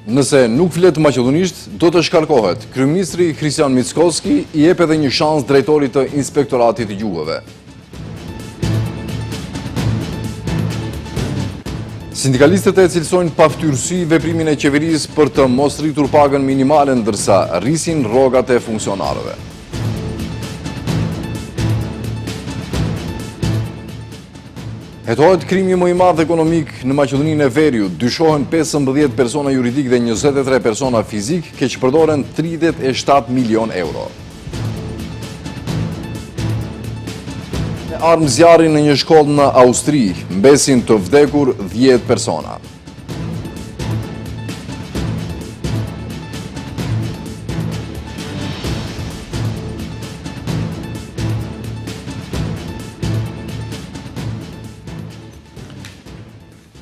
Nëse nuk flet maqedonisht, do të shkarkohet. Kryeministri Hristijan Mickoski i jep edhe një shans drejtorit të Inspektoratit të Gjuhëve. Sindikalistët e cilësojnë paftyrësi veprimin e qeverisë për të mos rritur pagën minimale ndërsa rrisin rrogat e funksionarëve. Hetohet krimi më i madh ekonomik në Maqedoninë e Veriut, dyshohen 15 persona juridikë dhe 23 persona fizikë, keqpërdoren 37 milion euro. Armë zjarri në një shkollë në Austri, mbesin të vdekur 10 persona.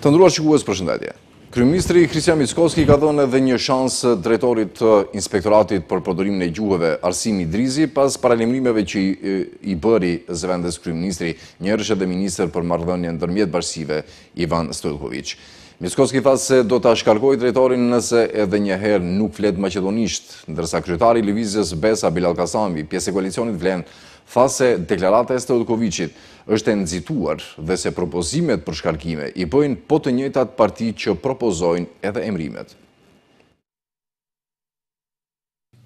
Të nderuar shikues, përshëndetje. Kryeministri Hristijan Mickoski ka dhënë edhe një shans drejtorit të Inspektoratit për Përdorimin e Gjuhëve, Arsim Idrizi, pas paralajmërimeve që i bëri zëvendëskryeministri, njëherësh edhe ministër për marrëdhënie ndërmjet bashkësive, Ivan Stojllkoviq. Mickoski tha se do ta shkarkojë drejtorin nëse edhe një herë nuk flet maqedonisht, ndërsa kryetari i Lëvizjes Besa Bilall Kasami, pjesë e koalicionit Vlen, tha se deklarata e Stojllkoviqit është e nxituar dhe se propozimet për shkarkime i bëjnë po të njëjtat parti që propozojnë edhe emërimet.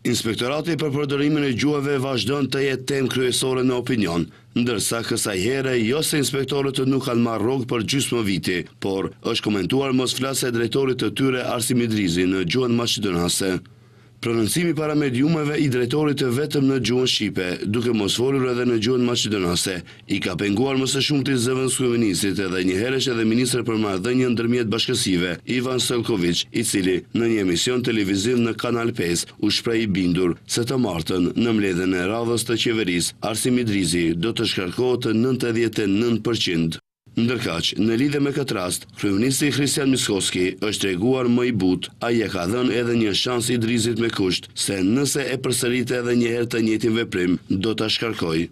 Inspektorati për përdorimin e gjuhëve vazhdon të jetë temë kryesore në opinion, ndërsa kësaj here jo se inspektorët nuk kanë marrë rrogë për gjysmë viti, por është komentuar mosflasja e drejtorit të tyre Arsim Idrizi në gjuhën maqedonase. Prononcimi para mediumeve i drejtorit vetëm në gjuhën shqipe, duke mos folur edhe në gjuhën maqedonase, i ka penguar më së shumti zëvendëskryeministrit dhe njëherësh edhe ministër për marrëdhënie ndërmjet bashkësive, Ivan Stojllkoviq, i cili, në një emision televiziv në Kanal pesë, u shpreh i bindur se të martën, në mbledhjen e radhës të qeverisë, Arsim Idrizi do të shkarkohet 99 për qind. Ndërkaq, në lidhje me këtë rast, kryeministri Hristijan Mickoski është treguar më i butë, ai ia ka dhënë edhe një shans Idrizit me kusht se nëse e përsërit edhe një herë të njëjtin veprim, do ta shkarkojë.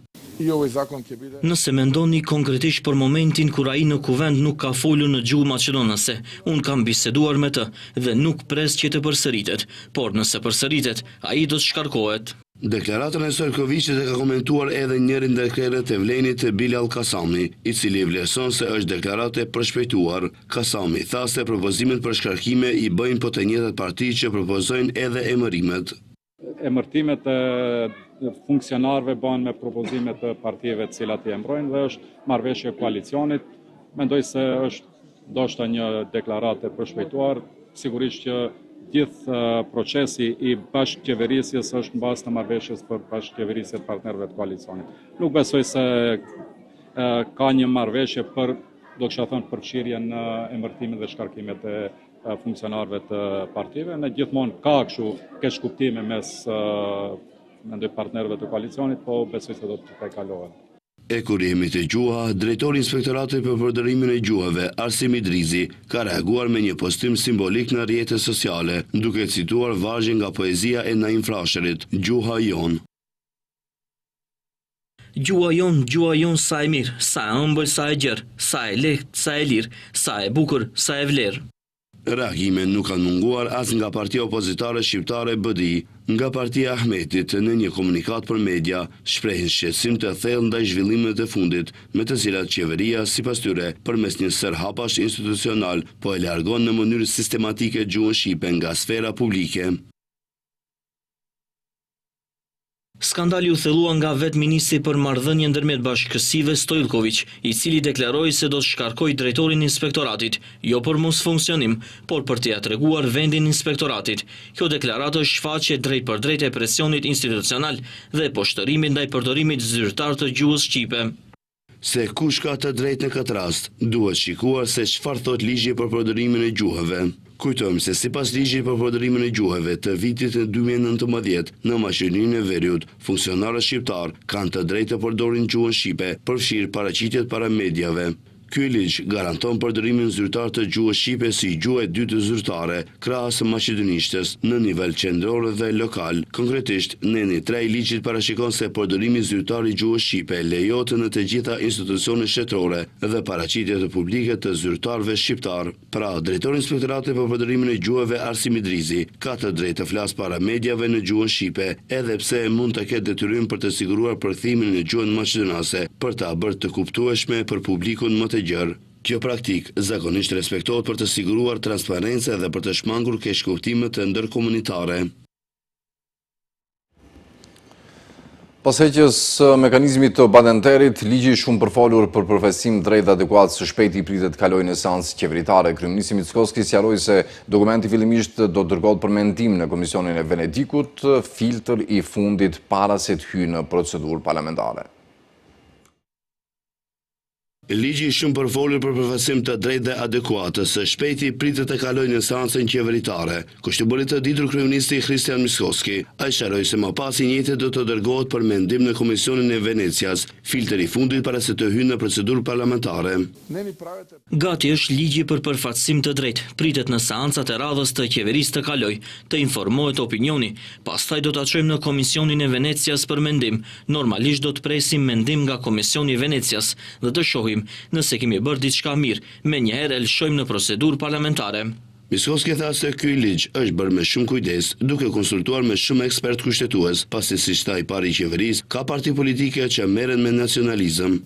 Nëse mendoni konkretisht për momentin kur ai në Kuvend nuk ka folur në gjuhë maqedonase, unë kam biseduar me të dhe nuk pres që të përsëritet. Por nëse përsëritet, ai do të shkarkohet. Deklaratën e Stojllkoviqit e ka komentuar edhe njëri ndër krerët e Vlenit, Bilall Kasami, i cili vlerëson se është deklaratë e përshpejtuar. Kasami tha se propozimet për shkarkime i bëjnë po të njëjtat parti që propozojnë edhe emërimet. Emërtimet e funksionarëve bëhen me propozime të partive të cilat i emërojnë dhe është marrëveshje e koalicionit. Mendoj se është ndoshta një deklaratë e përshpejtuar, sigurisht që gjithë procesi i bashkëqeverisjes është në bazë të marrëveshjes për bashkëqeverisje të partnerëve të koalicionit. Nuk besoj se ka një marrëveshje për, do të kisha thënë, përfshirjen në emërtimin dhe shkarkimet e funksionarëve të partive. Në gjithmonë ka kështu keqkuptime mes mendoj partnerëve të koalicionit, po besoj se do të tejkalohen. E kur jemi te gjuha, drejtori i Inspektoratit për Përdorimin e Gjuhëve, Arsim Idrizi, ka reaguar me një postim simbolik në rrjete sociale, duke cituar vargje nga poezia e Naim Frashërit, Gjuha jonë. Gjuha jonë, gjuha jonë sa e mirë, sa e ëmbël, sa e gjerë, sa e lehtë, sa e lirë, sa e bukur, sa e vlerë. Reagime nuk kanë munguar as nga partia opozitare shqiptare BDI. Nga partia e Ahmetit, në një komunikatë për media, shprehin shqetësim të thellë ndaj zhvillimeve të fundit, me të cilat qeveria, sipas tyre, përmes një sërë hapash institucionalë, po e largon në mënyrë sistematike gjuhën shqipe nga sfera publike. Skandali u thellua nga vetë ministri për Marrëdhënie ndërmjet Bashkësive Stojllkoviq, i cili deklaroi se do të shkarkojë drejtorin e Inspektoratit, jo për mosfunksionim, por për t'ia treguar vendin Inspektoratit. Kjo deklaratë është shfaqje e drejtpërdrejtë e presionit institucional dhe poshtërimit ndaj përdorimit zyrtar të gjuhës shqipe. Se kush ka të drejtë në këtë rast, duhet shikuar se çfarë thotë ligji për përdorimin e gjuhëve. Kujtojmë se sipas ligjit për përdorimin e gjuhëve të vitit 2019, në Maqedoninë e Veriut, funksionarët shqiptarë kanë të drejtë të përdorin gjuhën shqipe, përfshirë paraqitjet para mediave. Ky ligj garanton përdorimin zyrtar të gjuhës shqipe si gjuhë e dytë zyrtare, krahas maqedonishtes, në nivel qendror dhe lokal. Konkretisht, neni tre i ligjit parashikon se përdorimi zyrtar i gjuhës shqipe lejohet në të gjitha institucionet shtetërore dhe paraqitjet publike të zyrtarëve shqiptarë. Pra, drejtori i Inspektoratit për Përdorimin e Gjuhëve Arsim Idrizi, ka të drejtë të flasë para mediave në gjuhën shqipe, edhe pse mund të ketë detyrim për të siguruar përkthimin në gjuhën maqedonase për ta bërë të kuptueshme për publikun më të gjerë. Kjo praktikë zakonisht respektohet për të siguruar transparencë dhe për të shmangur keqkuptimet ndërkomunitare. Pas heqjes së mekanizmit të Badenterit, ligji i shumëpërfolur për përfaqësim të drejtë dhe adekuat së shpejti pritet të kalojë në seancë qeveritare. Kryeministri Mickoski sqaroi se dokumenti fillimisht do të dërgohet për mendim në Komisionin e Venedikut, filtër i fundit para se të hyjë në procedurë parlamentare. Ligji i shumëpërfolur për përfaqësim të drejtë dhe adekuat, së shpejti pritet të kalojë në seancën qeveritare. Kështu bëri të ditur kryeministri Hristijan Mickoski. Ai sqaroi se më pas i njëjti do të dërgohet për mendim në Komisionin e Venecias, filtër i fundit para se të hyjë në procedurë parlamentare. Gati është ligji për përfaqësim të drejtë, pritet në seancat e radhës të qeverisë të kalojë, të informohet opinioni, pastaj do ta çojmë në Komisionin e Venecias për mendim, Normalisht do të presim mendim nga Komisioni i Venecias dhe të shohim nëse kemi bërë diçka mirë, menjëherë e lëshojmë në procedurë parlamentare. Mickoski tha se ky ligj është bërë me shumë kujdes, duke konsultuar me shumë ekspertë kushtetues, pasi siç tha i pari i qeverisë, ka parti politike që merren me nacionalizëm.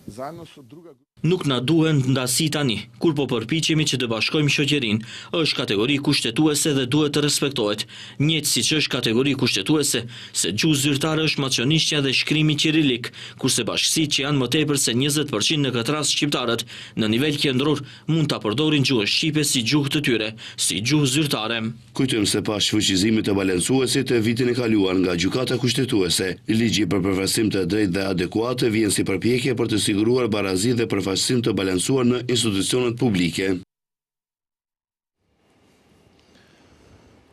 Nuk na duhen ndasi tani, kur po përpiqemi që të bashkojmë shoqërinë. Është kategori kushtetuese dhe duhet të respektohet. Njëjtë siç është kategori kushtetuese, se gjuhë zyrtare është maqedonishtja dhe shkrimi qirilik, kurse bashkësitë që janë më tepër se 20% në këtë rast shqiptarët, në nivel qendror mund ta përdorin gjuhën shqipe si gjuhë të tyre, si gjuhë zyrtare. Kujtojmë se pas shfuqizimit të balancuesit vitin e kaluar nga Gjykata Kushtetuese, Ligji për Përfaqësim të Drejtë dhe Adekuat vjen si përpjekje për të siguruar barazi dhe përfaqësim të balancuar në institucionet publike.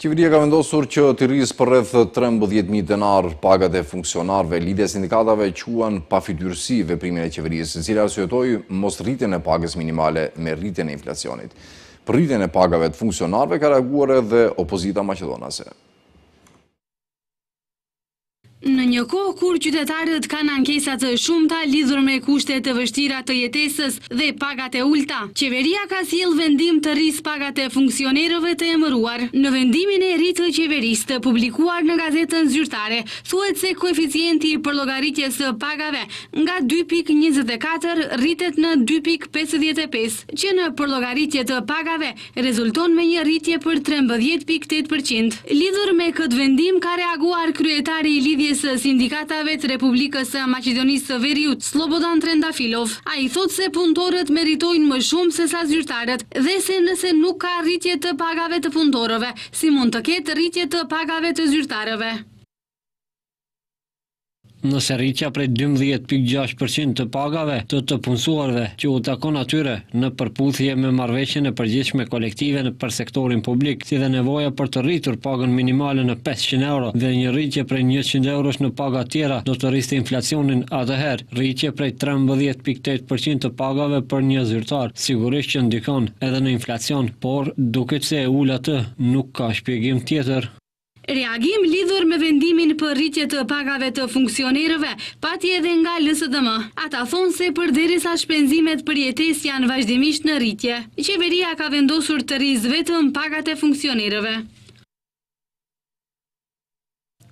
Qeveria ka vendosur që t'i rrisë për rreth 13.000 denarë pagat e funksionarëve. Lidhja e Sindikatave quan pafytyrësi veprimin e qeverisë, e cila arsyetoi mosrritjen e pagës minimale me rritjen e inflacionit. Për rritjen e pagave të funksionarëve ka reaguar edhe opozita maqedonase. Në një kohë kur qytetarët kanë ankesa të shumta lidhur me kushtet e vështira të jetesës dhe pagat e ulëta, qeveria ka sjellë vendim të rrisë pagat e funksionerëve të emëruar. Në vendimin e ri të qeverisë të publikuar në gazetën zyrtare, thuhet se koeficienti i përllogaritjes së pagave nga 2.24 rritet në 2.55. Që në përllogaritje të pagave rezulton me një rritje për 13.8 për qind. Lidhur me këtë vendim ka reaguar kryetari i Lidhjes së Sindikatave të Republikës së Maqedonisë së Veriut, Sllobodan Trendafilov. Ai thotë se punëtorët meritojnë më shumë sesa zyrtarët dhe se nëse nuk ka rritje të pagave të punëtorëve, si mund të ketë rritje të pagave të zyrtarëve. Nëse rritja prej 12.6% të pagave të të punësuarve që u takon atyre në përputhje me marrëveshjen e përgjithshme kolektive për sektorin publik, si dhe nevoja për të rritur pagën minimale në 500 euro dhe një rritje prej 100 eurosh në pagat tjera do të rriste inflacionin, atëherë rritje prej 13.8% të pagave për një zyrtar sigurisht që ndikon edhe në inflacion, por duket se e ul atë, nuk ka shpjegim tjetër. Reagim lidhur me vendimin për rritje të pagave të funksionerëve pati edhe nga LSDM. Ata thonë se përderisa shpenzimet për jetesë janë vazhdimisht në rritje, qeveria ka vendosur të rrisë vetëm pagat e funksionerëve.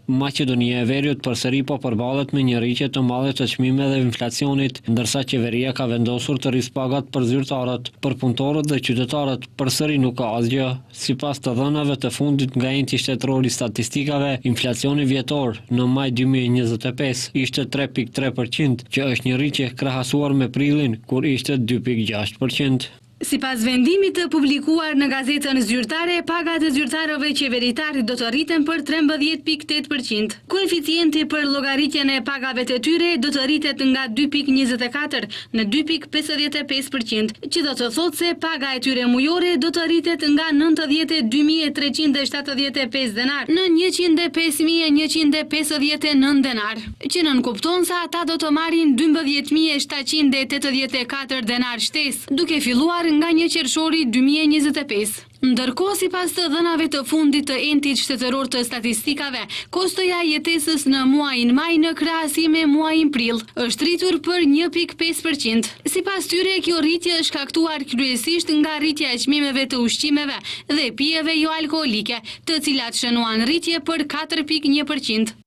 Maqedonia e Veriut përsëri po përballet me një rritje të madhe të çmimeve dhe inflacionit, ndërsa qeveria ka vendosur të rrisë pagat për zyrtarët, për punëtorët dhe qytetarët, përsëri nuk ka asgjë. Sipas të dhënave të fundit nga Enti Shtetëror i Statistikave, inflacioni vjetor në maj 2025 ishte 3.3%, që është një rritje krahasuar me prillin, kur ishte 2.6%. Sipas vendimit të publikuar në Gazetën Zyrtare, pagat e zyrtarëve qeveritarë do të rriten për 13,8%. Koeficienti për llogaritjen e pagave të tyre do të rritet nga 2,24 në 2,55%, që do të thotë se paga e tyre mujore do të rritet nga 92.375 denarë në 105.159 denarë. Që nënkupton se ata do të marrin 12.784 denarë shtesë, duke filluar nga një qershori 2025. Ndërkohë, sipas të dhënave të fundit të Entit Shtetëror të Statistikave, kostoja e jetesës në muajin maj në krahasim me muajin prill është rritur për 1.5%. Sipas tyre, kjo rritje është shkaktuar kryesisht nga rritja e çmimeve të ushqimeve dhe pijeve joalkoolike, të cilat shënuan rritje për 4.1%.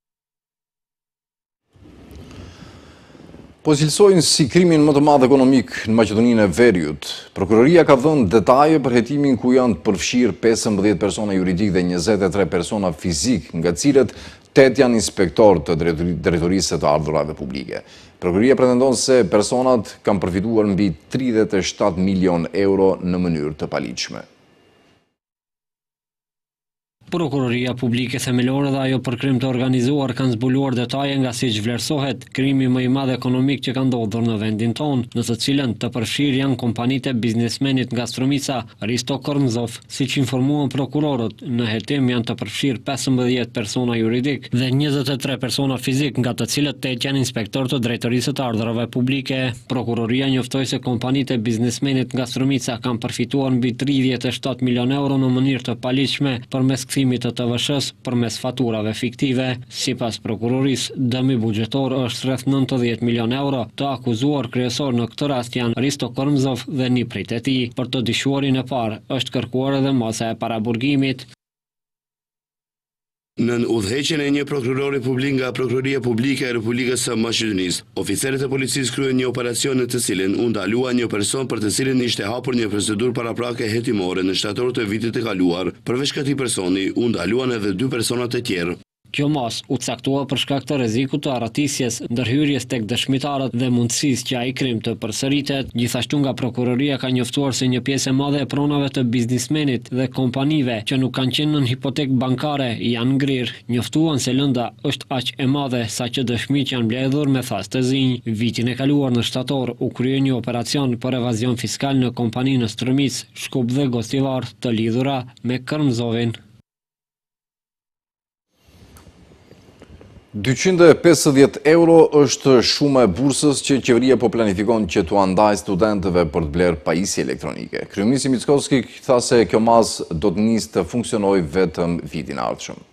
Po e cilësojnë si krimin më të madh ekonomik në Maqedoninë e Veriut. Prokuroria ka dhënë detaje për hetimin ku janë të përfshirë 15 persona juridikë dhe 23 persona fizikë, nga të cilët 8 janë inspektorë të Drejtorisë së të Ardhurave Publike. Prokuroria pretendon se personat kanë përfituar mbi 37 milion euro në mënyrë të paligjshme. Prokuroria Publike Themelore dhe ajo për Krim të Organizuar kanë zbuluar detaje nga siç vlerësohet, krimi më i madh ekonomik që ka ndodhur në vendin tonë, në të cilën të përfshirë janë kompanitë e biznesmenit nga Strumica, Risto Kërmzov. Siç informuan prokurorët, në hetim janë të përfshirë 15 persona juridikë dhe 23 persona fizikë, nga të cilët tetë janë inspektorë të Drejtorisë së të Ardhurave Publike. Prokuroria njoftoi se kompanitë e biznesmenit nga Strumica kanë përfituar mbi 37 milionë euro në mënyrë të paligjshme përmes kthimit të TVSH-së përmes faturave fiktive. Sipas prokurorisë, dëmi buxhetor është rreth 90 milionë euro. Të akuzuar kryesorë në këtë rast janë Risto Kërmzov dhe nipërit e tij. Për të dyshuarin e parë, është kërkuar edhe masa e paraburgimit. Nën udhëheqjen e një prokurori publik nga Prokuroria Publike e Republikës së Maqedonisë, oficerët e policisë kryen një operacion në të cilin u ndalua një person për të cilin ishte hapur një procedurë paraprake hetimore në shtator të vitit të kaluar. Përveç këtij personi, u ndaluan edhe dy persona të tjerë. Kjo masë u caktua për shkak të rrezikut të arratisjes, ndërhyrjes tek dëshmitarët dhe mundësisë që ai krim të përsëritet. Gjithashtu nga prokuroria ka njoftuar se një pjesë e madhe e pronave të biznismenit dhe kompanive që nuk kanë qenë nën hipotekë bankare janë ngrirë. Njoftuan se lënda është aq e madhe sa që dëshmitë janë mbledhur me thasë të zinj. Vitin e kaluar në shtator u krye një operacion për evazion fiskal në kompani në Strumicë, Shkup dhe Gostivar të lidhura me Kërmzovin. 250 euro është shuma e bursës që qeveria po planifikon që t'ua ndajë studentëve për të blerë pajisje elektronike. Kryeministri Mickoski tha se kjo masë do të nisë të funksionojë vetëm vitin e ardhshëm.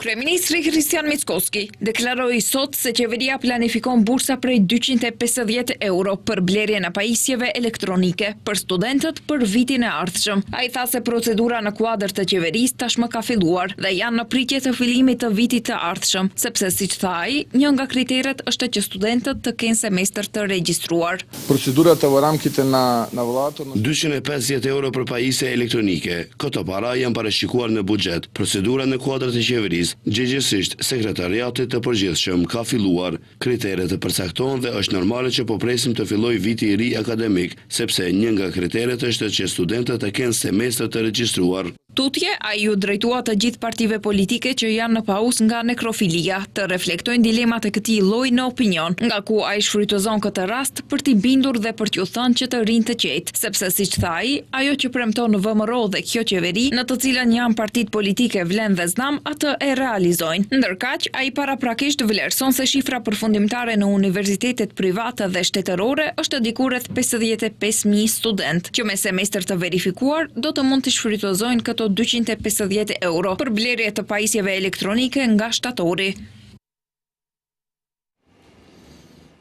Kryeministri Hristijan Mickoski deklaroi sot se qeveria planifikon bursa prej 250 euro për blerjen e pajisjeve elektronike për studentët për vitin e ardhshëm. Ai tha se procedura në kuadër të qeverisë tashmë ka filluar dhe janë në pritje të fillimit të vitit të ardhshëm, sepse siç tha ai, një nga kriteret është që studentët të kenë semestër të regjistruar. Procedurata во рамките на на владата 250 euro për pajisje elektronike. Këto para janë parashikuar në buxhet. Procedura në kuadër të qeverisë, gjegjësisht Sekretariatit të Përgjithshëm, ka filluar. Kriteret përcaktohen dhe është normale që po presim të fillojë viti i ri akademik, sepse një nga kriteret është që studentët të kenë semestër të regjistruar. Tutje, ai iu drejtua të gjithë partive politike që janë në pauzë nga nekrofilia, të reflektojnë dilemat e këtij lloji në opinion, nga ku ai shfrytëzon këtë rast për t'i bindur dhe për t'ju thënë që të rrinë të qetë, sepse siç tha ai, ajo që premton VMRO dhe kjo qeveri, në të cilën janë partitë politike Vlen dhe Znam, atë e realizojnë. Ndërkaq, ai paraprakisht vlerëson se shifra përfundimtare në universitetet private dhe shtetërore është diku rreth 55.000 studentë. Që me semestër të verifikuar do të mund t'i shfrytëzojnë këto 250 euro për blerje të pajisjeve elektronike nga shtatori.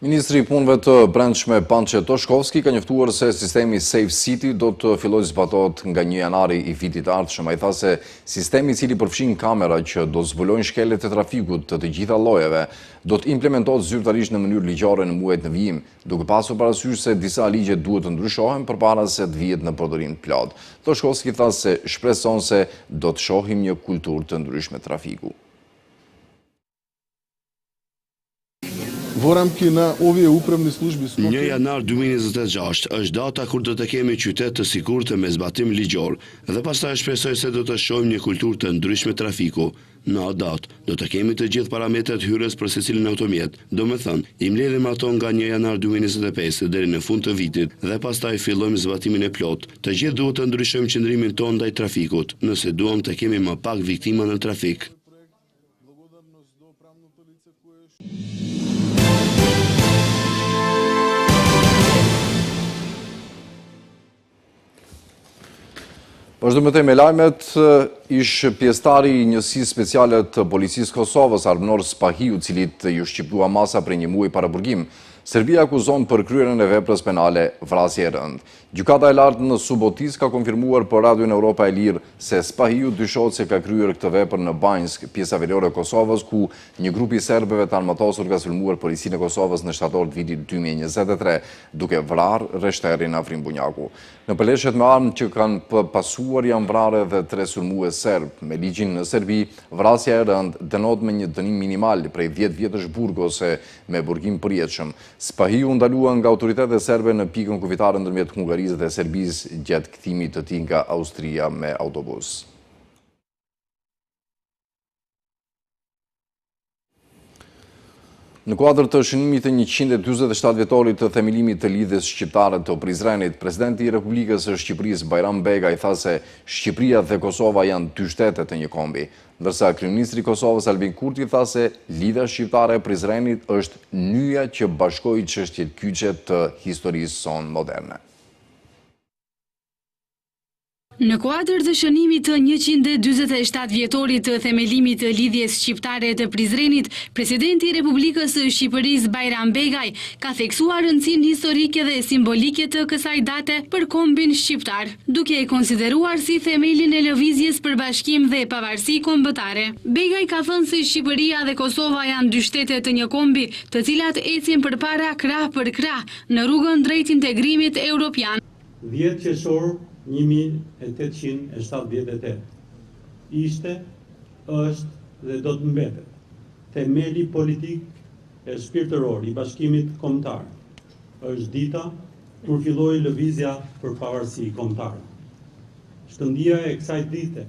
Ministri i Punëve të Brendshme Pançe Toshkovski ka njoftuar se sistemi Safe City do të fillojë zbatohet nga 1 janari i vitit të ardhshëm. Ai tha se sistemi i cili përfshin kamera që do zbulojnë shkeljet e trafikut të të gjitha llojeve, do të implementohet zyrtarisht në mënyrë ligjore në muajt në vijim. Duke pasur parasysh se disa ligje duhet të ndryshohen përpara se të vihet në përdorim të plotë. Toshkovski tha se shpreson se do të shohim një kulturë të ndryshme trafiku. Во рамки на овие управни служби Скопје. Një janar 2026 është data kur do të kemi qytet të sigurt me zbatim ligjor dhe pastaj shpresoj se do të shohim një kulturë të ndryshme trafiku. Në atë datë, do të kemi të gjithë parametrat hyrës për secilin automjet, domethënë, i mbledhim ato nga 1 janar 2025 deri në fund të vitit dhe pastaj fillojmë zbatimin e plotë. Të gjithë duhet të ndryshojmë qëndrimin tonë ndaj trafikut, nëse duam të kemi më pak viktima në trafik. Vazhdojmë më tej me lajmet, ish pjesëtari i njësisë speciale të policisë së Kosovës, Arbnor Spahiu, të cilit iu shqiptua masa prej një muaji paraburgim, Serbia e akuzon për kryerjen e veprës penale vrasje e rëndë. Gjykata e Lartë në Suboticë ka konfirmuar për Radion Europa e Lirë se Spahiu dyshohet se ka kryer këtë vepër në Banjskë, pjesa veriore e Kosovës, ku një grup i serbëve të armatosur ka sulmuar policinë e Kosovës në shtator të vitit 2023, duke vrarë rreshterin Afrim Bunjaku. Në përleshjet me armë që kanë pasuar janë vrarë edhe tre sulmues serbë. Me ligjin në Serbi, vrasja e rëndë dënohet me një dënim minimal prej 10 vjetësh burg ose me burgim të përjetshëm. Spahiu u ndalua nga autoritetet serbe në pikën kufitare ndërmjet Hungarisë dhe Serbisë gjatë kthimit të tij nga Austria me autobus. Në kuadër të shënimit të 147 vjetorit të themelimit të Lidhjes Shqiptare të Prizrenit, Presidenti i Republikës së Shqipërisë Bajram Begaj tha se Shqipëria dhe Kosova janë dy shtete të një kombi, ndërsa kryeministri i Kosovës Albin Kurti tha se Lidhja Shqiptare e Prizrenit është nyja që bashkoi çështjet kyçe të historisë sonë moderne. Në kuadër të shënimit të 147 vjetorit të themelimit të Lidhjes Shqiptare të Prizrenit, Presidenti i Republikës së Shqipërisë Bajram Begaj ka theksuar rëndësinë historike dhe simbolike të kësaj date për kombin shqiptar, duke e konsideruar si themelin e lëvizjes për bashkim dhe pavarësi kombëtare. Begaj ka thënë se Shqipëria dhe Kosova janë dy shtete të një kombi, të cilat ecin përpara krah për krah në rrugën drejt integrimit europian. Dhjetë qershor 1878 ishte, është dhe do të mbetet themeli politik e shpirtëror i bashkimit kombëtar. Është dita kur filloi lëvizja për pavarësi kombëtare. Shkëndija e kësaj dite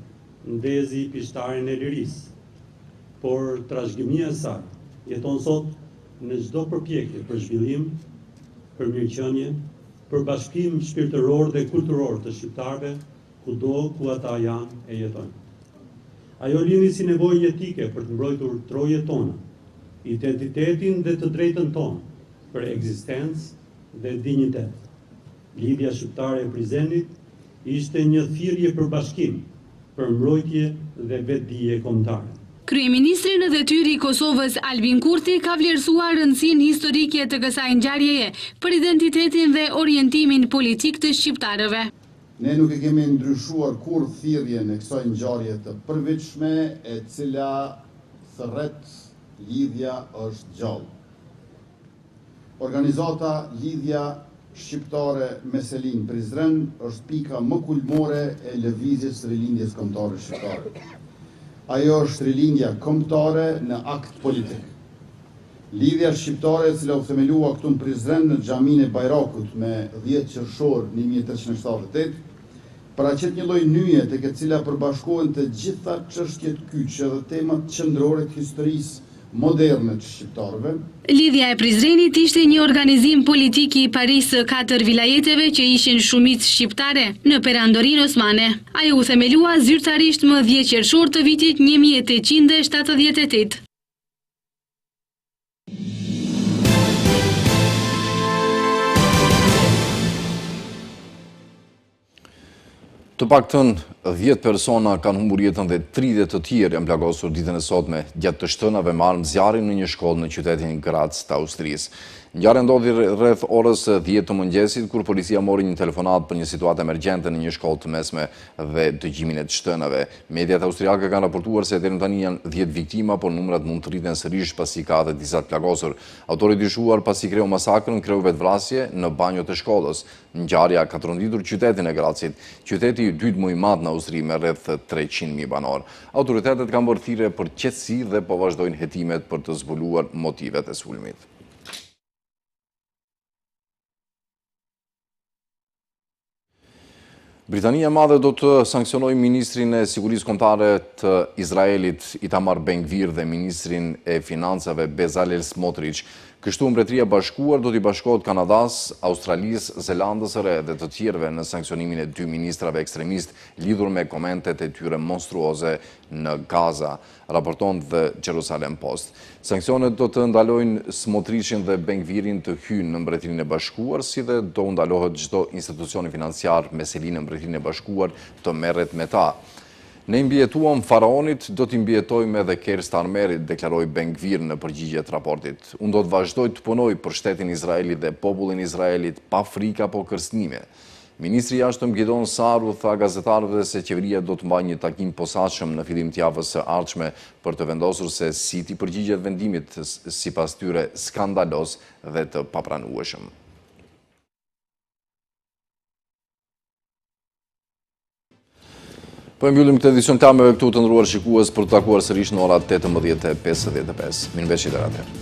ndezi pishtarin e lirisë, por trashëgimia e saj jeton sot në çdo përpjekje për zhvillim, për mirëqenie, për bashkim shpirtëror dhe kulturor të shqiptarëve kudo ku ata janë e jetojnë. Ajo lindi si nevojë jetike për të mbrojtur trojet tona, identitetin dhe të drejtën tonë për ekzistencë dhe dinjitet. Lidhja Shqiptare e Prizrenit ishte një thirrje për bashkim, për mbrojtje dhe vetëdije kombëtare. Kryeministri në detyrë i Kosovës, Albin Kurti, ka vlerësuar rëndësinë historike të kësaj ngjarjeje për identitetin dhe orientimin politik të shqiptarëve. Ne nuk e kemi ndryshuar kurrë thirrjen e kësaj ngjarje të përvitshme, e cila thërret Lidhja është gjallë. Organizata Lidhja Shqiptare me seli në Prizren është pika më kulmore e lëvizjes së Rilindjes Kombëtare Shqiptare. Ajo është rilindja kombëtare në akt politik. Lidhja Shqiptare e cila u themelua këtu në Prizren në xhaminë e Bajrakut me 10 qershor 1878, paraqet një lloj nyje tek e cila përbashkohen të gjitha çështjet kyçe dhe temat qendrore të historisë moderne të shqiptarëve. Lidhja e Prizrenit ishte një organizim politik i parisë së katër vilajeteve që ishin shumicë shqiptare në Perandorinë Osmane. Ajo u themelua zyrtarisht më 10 qershor të vitit 1878. Të paktën 10 persona kanë humbur jetën dhe 30 të tjerë janë plagosur ditën e sotme gjatë të shtënave me armë zjarri në një shkollë në qytetin Graz të Austrisë. Ngjarja ndodhi rreth orës 10 të mëngjesit kur policia mori një telefonatë për një situatë emergjente në një shkollë të mesme dhe dëgjimin e të shtënave. Mediat austriake kanë raportuar se deri më tani janë 10 viktima, por numrat mund të rriten sërish pasi ka edhe disa të plagosur. Autori i dyshuar pasi kreu masakrën kreu vetëvrasje në banjot e shkollës. Ngjarja ka tronditur qytetin e Gracit, qyteti i dytë më i madh në Austri me rreth 300.000 banorë. Autoritetet kanë bërë thirrje për qetësi dhe po vazhdojnë hetimet për të zbuluar motivet e sulmit. Britania e Madhe do të sanksionojë ministrin e Sigurisë Kombëtare të Izraelit, Itamar Ben-Gvir dhe ministrin e Financave Bezalel Smotrich. Kështu Mbretëria e Bashkuar do t'i bashkohet Kanadasë, Australisë, Zelandës së Re dhe të tjerëve në sanksionimin e dy ministrave ekstremistë lidhur me komentet e tyre monstruoze në Gaza. Raporton The Jerusalem Post. Sanksionet do të ndalojnë Smotrichin dhe Ben-Gvirin të hyjnë në Mbretërinë e Bashkuar, si dhe do u ndalohet çdo institucioni financiar me seli në Mbretërinë e Bashkuar të merret me ta. Ne i mbijetuam faraonit, do t'i mbijetojmë edhe Keir Starmerit, deklaroi Ben-Gvir në përgjigje të raportit. Unë do të vazhdoj të punoj për shtetin izraelit dhe popullin izraelit pa frikë apo kërcënime. Ministri i Jashtëm Gideon Saar u tha gazetarëve se qeveria do të mbajë një takim të posaçëm në fillim të javës së ardhshme për të vendosur se si t'i përgjigjet vendimit sipas tyre skandaloz dhe të papranueshëm. Po e mbyllim këtë edicion të lajmeve këtu të nderuar shikues për t'u takuar sërish në ora 18.55. Mirëmbeçi deri atëherë.